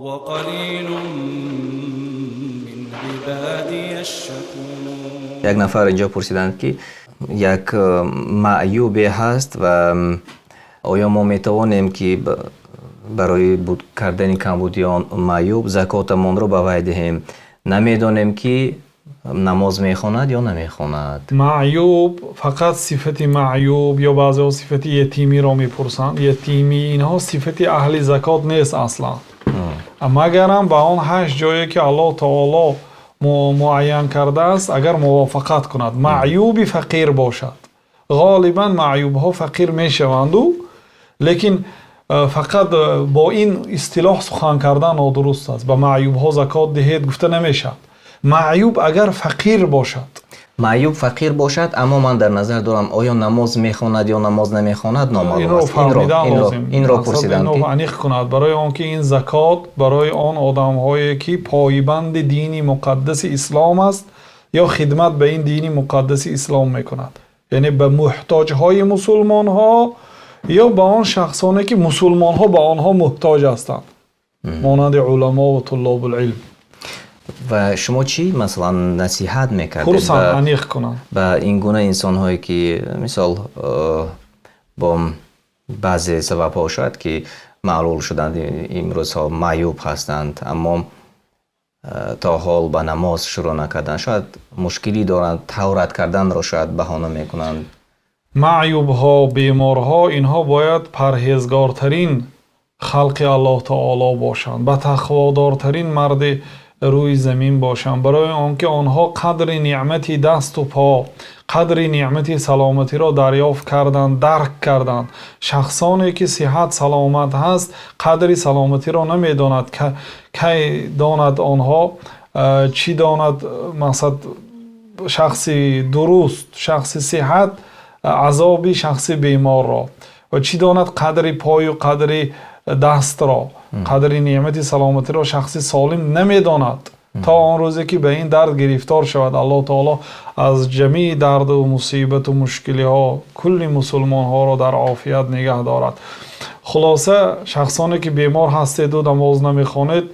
وقليل من عبادي الشكور. Як нафар инҷо пурсиданд, ки як маъюбе ҳаст ва оё мо метавонем, ки барои буд кардани камбуди он маъюб закотамонро ба вай диҳем? Намедонем, ки намоз мехонад ё намехонад. Маъюб, фақат сифати маъюб ё баъзеҳо сифати ятимиро мепурсанд. Ятимӣ, инҳо сифати аҳли закот нест аслан, магарам ба он ҳашт ҷое, ки Аллоҳ таоло муайян кардааст, агар мувофиқат кунад. Маъюби фақир бошад, ғолибан маъюбҳо фақир мешаванду, лекин фақат бо ин истилоҳ сухан кардан нодуруст аст. Ба маъюбҳо закот диҳед гуфта намешавад. Маъюб агар фақир бошад. Маъюб фақир бошад, аммо ман дар назар дорам, оё намоз мехонад ё намоз намехонад, номаълум инро аст. Фаҳмидан лозим. Инро пурсиданд, инро ки аниқ кунад, барои он ки ин закот барои он одамҳое, ки пойбанди дини муқаддаси ислом аст ё хидмат ба ин дини муқаддаси ислом мекунад, яъне ба муҳтоҷҳои мусулмонҳо ё ба он шахсоне, ки мусулмонҳо ба онҳо муҳтоҷ ҳастанд, монанди уламо ва туллобул илм. Ва шумо чӣ, масалан, насиҳат мекардед пурсанд, аниқ кунанд. Ба ин гуна инсонҳое, ки мисол бо баъзе сабабҳо шояд ки маълул шуданд, имрӯзҳо маъюб ҳастанд, аммо то ҳол ба намоз шурӯъ накарданд, шояд мушкилӣ доранд, таҳорат карданро шояд баҳона мекунанд? Маъюбҳо, беморҳо, инҳо бояд парҳезгортарин халқи Аллоҳ таоло бошанд, ба тақводортарин марди рӯи замин бошанд, барои он ки онҳо қадри неъмати дасту по, қадри неъмати саломатиро дарёфт карданд, дарк карданд. Шахсоне, ки сиҳат саломат ҳаст, қадри саломатиро намедонад. Кай донад онҳо, чӣ донад, мақсад, шахси дуруст, шахси сиҳат азоби шахси беморро ва чӣ донад қадри пою қадри дастро, қадри неъмати саломатиро шахси солим намедонад то он рӯзе, ки ба ин дард гирифтор шавад. Аллоҳ таоло аз ҷамеи дарду мусибату мушкилиҳо кулли мусулмонҳоро дар офият нигаҳ дорад. Хулоса, шахсоне, ки бемор ҳастеду намоз намехонед,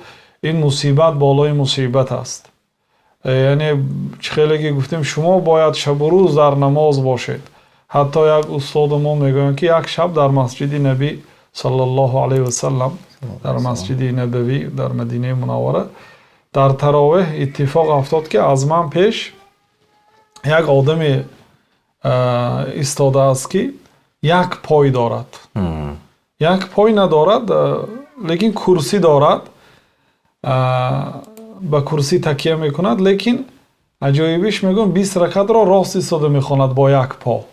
ин мусибат болои мусибат аст. Яъне чӣ хеле ки гуфтем, шумо бояд шабу рӯз дар намоз бошед. Ҳатто як устоди мо мегӯянд, ки як шаб дар масҷиди Набӣ саллаллоҳу алайҳи васаллам, дар масҷиди Набавӣ дар Мадинаи Мунаввара, дар таровеҳ иттифоқ афтод, ки аз ман пеш як одаме истодааст, ки як пой дорад, як пой надорад, лекин курсӣ дорад, ба курсӣ такя мекунад. Лекин аҷоибиш, мегӯям, 20 ракатро рост истода мехонад бо як по.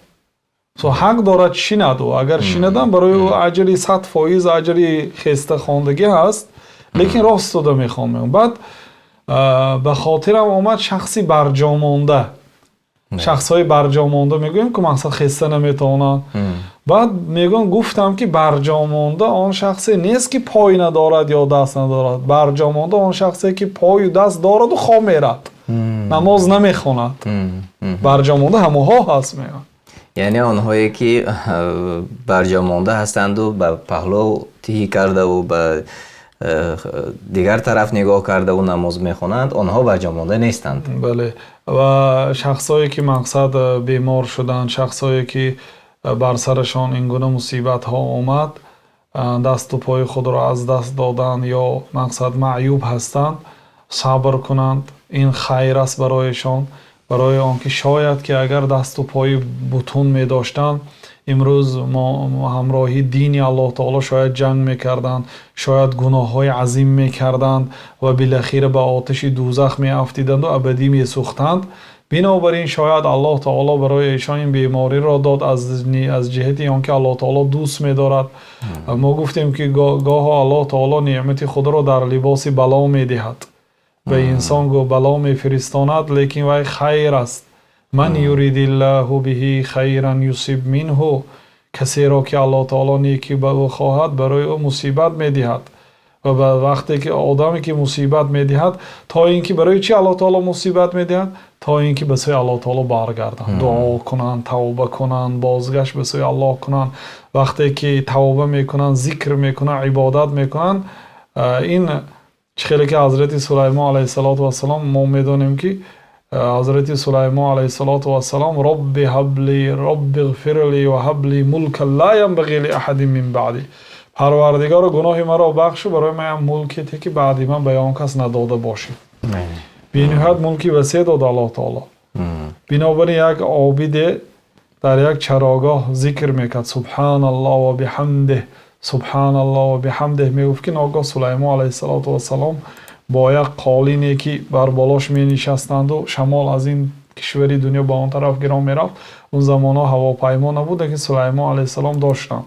Ҳақ дорад шинад ӯ, агар шинадам, барои ӯ аҷри 100% аҷри хеста хондагӣ ҳаст, лекин рост истода мехонад. Баъд ба хотирам омад шахси барҷомонда. Шахсҳои барҷомонда мегӯем, ки мақсад, хеста наметавонанд. Баъд мегӯям, гуфтам, ки барҷомонда он шахсе нест, ки пой надорад ё даст надорад. Барҷомонда он шахсе, ки пою даст дораду хоб мерад, намоз намехонад. Барҷомонда ҳамонҳо ҳаст, мегӯям. Яъне онҳое, ки барҷомонда ҳастанду ба паҳлӯ тиҳӣ кардаву ба дигар тараф нигоҳ кардаву намоз мехонанд, онҳо барҷомонда нестанд. Бале, ва шахсҳое, ки мақсад, бемор шуданд, шахсҳое, ки бар сарашон ин гуна мусибатҳо омад, дасту пои худро аз даст доданд ё мақсад, маъюб ҳастанд, сабр кунанд. Ин хайр аст барояшон, барои он ки шояд ки агар дасту пои бутун медоштанд, имрӯз мо ҳамроҳи дини Аллоҳ таоло шояд ҷанг мекарданд, шояд гуноҳҳои азим мекарданд ва билахира ба оташи дӯзах меафтиданду абадӣ месӯхтанд. Бинобар ин шояд Аллоҳ таоло барои эшон ин бемориро дод аз ҷиҳати он ки Аллоҳ таоло дӯст медорад. Мо гуфтем, ки гоҳо Аллоҳ таоло неъмати худро дар либоси бало медиҳад ба инсон, бало мефиристонад, лекин вай хайр аст. من يرد الله به خيرا يصب منه. Касеро, ки Аллоҳ таоло некӣ ба ӯ хоҳад, барои ӯ мусибат медиҳад. Ва ба вақте ки одаме ки мусибат медиҳад, то ин ки барои чӣ Аллоҳ таоло мусибат медиҳад? То ин ки ба сӯи Аллоҳ таоло баргарданд, дуо кунанд, тавба кунанд, бозгашт ба сӯи Аллоҳ кунанд. Вақте ки тавба мекунанд, зикр мекунанд, ибодат мекунанд. Ин чӣ хеле ки Ҳазрати Сулаймон алайҳиссалоту вассалом, мо медонем, ки Ҳазрати Сулаймон алайҳиссалоту вассалом: "رب هب لي، رب اغفر لي وهب لي ملكا لا ينبغي لأحد من بعدي". Парвардигоро, гуноҳи маро бахшу барои ман мулке ки баъди ман ба он кас надода бошӣ. Бениҳоят мулки васеъ дод Аллоҳ таоло. Бинобар ин як обиде дар як чарогоҳ зикр мекард: "سبحان الله وبحمده، سبحان الله وبحمده" мегуфт, ки ногоҳ Сулаймон алайҳиссалоту вассалом бо як қолине, ки бар болош менишастанду шамол аз ин кишвари дунё ба он тараф гирон мерафт. Он замонҳо ҳавопаймо набуд, лекин Сулаймон алайҳиссалом доштанд.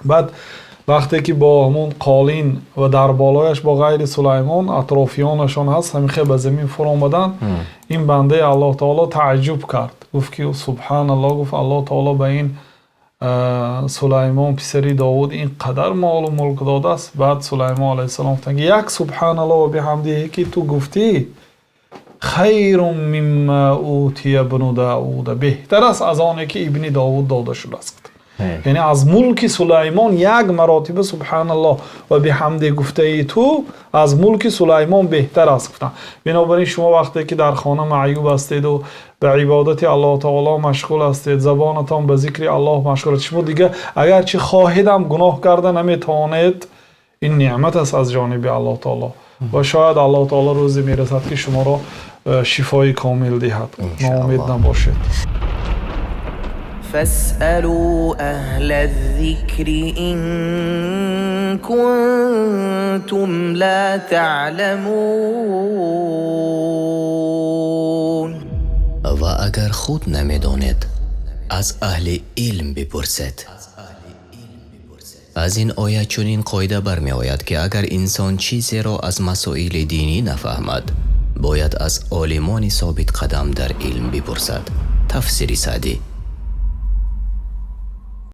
Баъд вақте ки бо ҳамун қолин ва дар болояш бо ғайри Сулаймон атрофиёнашон ҳаст, ҳамин ба замин фуромаданд, ин бандаи Аллоҳ таоло тааҷҷуб кард, гуфт ки субҳаналлоҳ, гуфт, Аллоҳ таоло ба ин Сулаймон писари Довуд ин қадар молу мулк додааст. Баъд Сулаймон алайҳиссалом гуфтанд, ки як "سبحان الله وبحمده" ки ту гуфтӣ خير مما أوتي ابن داود، беҳтар аст аз оне ки ибни Довуд дода шудааст. Яъне аз мулки Сулаймон як маротиба "سبحان الله وبحمده" гуфтаи ту аз мулки Сулаймон беҳтар аст, гуфтанд. Бинобар ин шумо вақте ки дар хона маъюб ҳастеду ба ибодати Аллоҳ таоло машғул ҳастед, забонатон ба зикри Аллоҳ машғул аст, шумо дигар агарчи хоҳедам гуноҳ карда наметавонед. Ин неъмат аст аз ҷониби Аллоҳ таоло ва шояд Аллоҳ таоло рӯзе мерасад, ки шуморо шифои комил диҳад. Ноумед набошед. فاسألوا أهل الذكر إن كنتم لا تعلمون. Ва агар худ намедонед, аз аҳли илм бипурсед. Аз ин оят чунин қоида бармеояд, ки агар инсон чизеро аз масоили динӣ нафаҳмад, бояд аз олимони собитқадам дар илм бипурсад. Тафсири Саъдӣ.